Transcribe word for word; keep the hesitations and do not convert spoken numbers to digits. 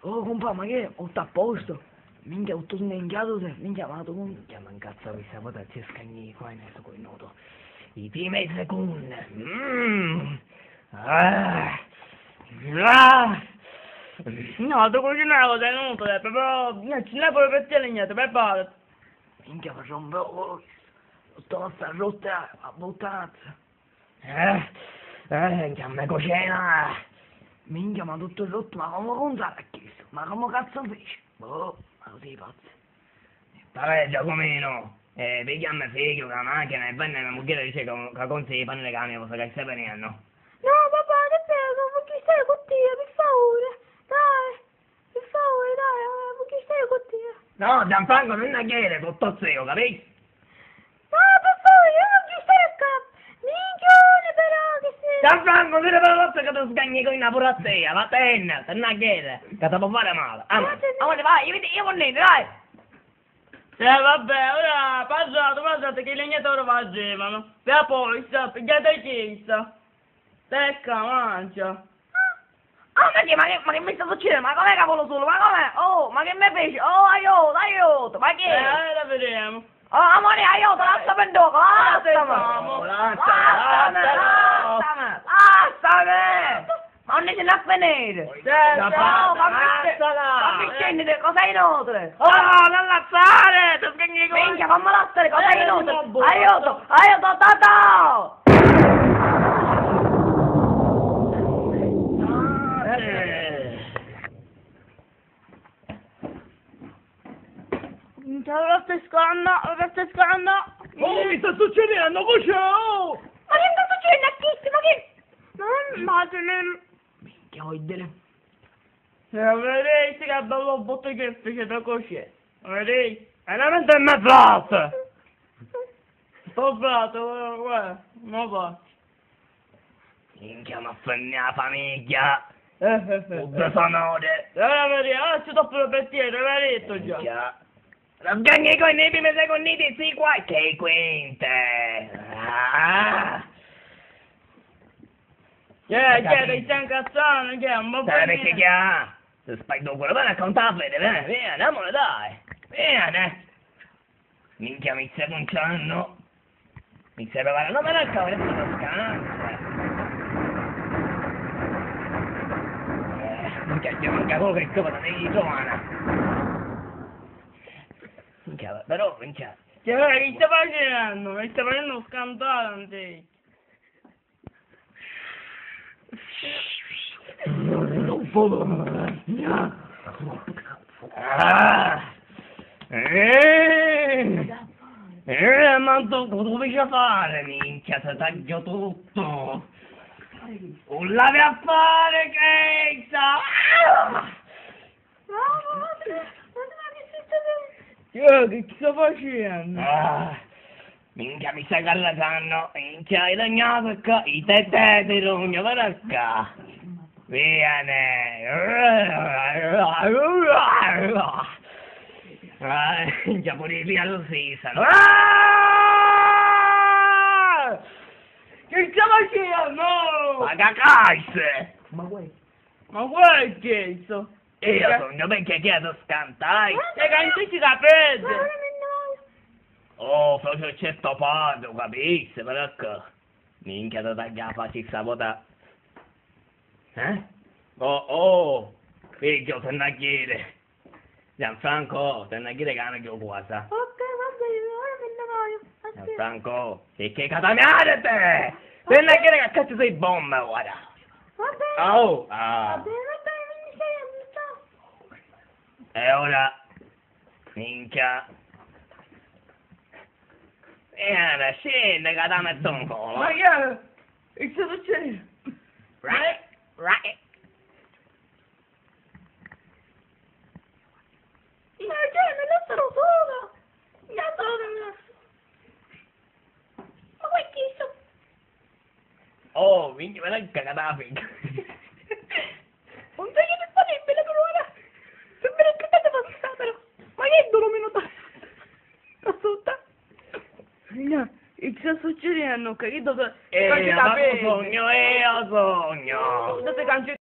Oh, cumpà, ma che è? Tuttu a postu? Minchia, tuttu sminchiatu sei? Minchia, ma tu... Minchia, ma incazza questa vota ci scagni qua in sto cornuto. I primi secunni. Mm. Ah. Ah. No, tu cucini una cosa inutile, proprio, no, ci n'è proprio per te, niente, preparati. Minchia, faccio un bel culo. Tutta la sta rotta, a buttata. Eh, eh, minchia, me cucina. Minchia, ma tuttu rottu, ma comu cunzara a chistu? Ma comu cazzu fici? Boh, ma così pazzi. Vabbè, Giacomino, eh, pigghiammi figghiu cu la machina e vanni a me mugghieri dici ca, ca conzi i panni di camia, cosa che stai venennu? No, papà, ti prego, vogghiu stari cu tia, pi favuri, dai. Pi favuri, dai, eh, vogghiu stari cu tia. No, Gianfranco, nun nacchiri cu to ziu, capisti? No, pi favuri, iu vogghiu stari ccà. Minchiuni, però, chi si... Gianfranco, viri però l'occhio ca ti sgagni cu una puru a tia, vattenne, ti nacchiri, ca ti po fari mali. Amori, amori, vai, iu, iu cu nenti, dai. Eh, vabbè, ora parrati, parrati, chi legnatore facevanu. Pi a posta, pigghiati chista. Tecca, mancia. Oh, ma che, ma che, ma che mi sta succedendo? Ma com'è ca volu sulu? Ma com'è? Oh, ma che mi feci? Oh, aiuto, aiuto, ma che? Eh, ora vedremo. Oh, amore, aiuto, lassami un poco, lassami. Lassami, lassami, lassami. Ma unni si n'ha a finire? No, ma mi sce-, ma mi scendete, cosa inutile? Oh, non lassare, ti sgagni. Minchia, fammi lassare, cosa inutile? Aiuto, aiuto, Tata! Minchia, ora stai scanna, ora stai scanna. Oh, mi sta succedendo, cos'è? Oh! Ma che sta succedendo a chisti? Ma che... Non immagini. Minchia, vuoi dire? Eh, vedete che bello botto che fece da così. Vedete? Veramente è mezzo. Sto brato, guarda, non va. Minchia, ma fanni la famiglia. Eh, eh, eh. Pudda sonore. Ora vedi, ah, ci sto per te, te l'ho detto già. Minchia. La sgagna i coini nei primi secondi di sì qualche quinte. Ah. Che, che, ti stai incazzando, che, non va bene. Perché che ha? Se spaghi pure, vai a contare, vedi, via, andiamo, dai. Via, ne. Minchia, mi stai conciando. Mi stai preparando per il cavolo, sto scanso. Eh, minchia, ti manca poco e tu non devi trovare. Minchia, però, minchia. Cioè, ora che stai facendo? Mi stai facendo scantare, non sei. Ah! Eh! Eh, ma tu, tu devi fare, minchia, se taggio tutto! Non l'avevi a fare, questa! Ah! Mamma, mamma, mamma, che succede? Che, che sta facendo? Ah, minchia, mi stai carrasando. Minchia, hai dagnato qua. I te, te, te rogno, guarda qua. Vieni. Ah, minchia, pure i piani si sono. Ah! Che sta facendo? Ma che cazzo? Ma guai. Ma guai che sto. Io sogno perché chi è scantai? E cantici capelli! Oh, faccio certo padre, capisci? Perché? Minchia, ti taggio la faccia sta vota. Eh? Oh, oh! Figlio, te ne chiede. Gianfranco, te ne chiede che hanno più cosa. Ok, va bene, ora me ne vado. Aspetta. Gianfranco, e che catamiare te! Te ne chiede che cazzo sei bomba, guarda. Va bene. Oh, ah. Va bene, va bene, mi stai aiutando. E ora, minchia. E ora, scende, che ti metto un colo. Ma che? Che sta succedendo? Right, right. Ma che? Mi lasciano sola. Mi lasciano sola. Ma che è questo? Oh, minchia, ma non cagata la figa. Non sei disponibile per ora. Se mi ricordate, ma sta però. Ma che è due minuti? Sta sotto. Signor, che sta succedendo? Che io... Eh, ma sogno, eh, io sogno. Dove cangi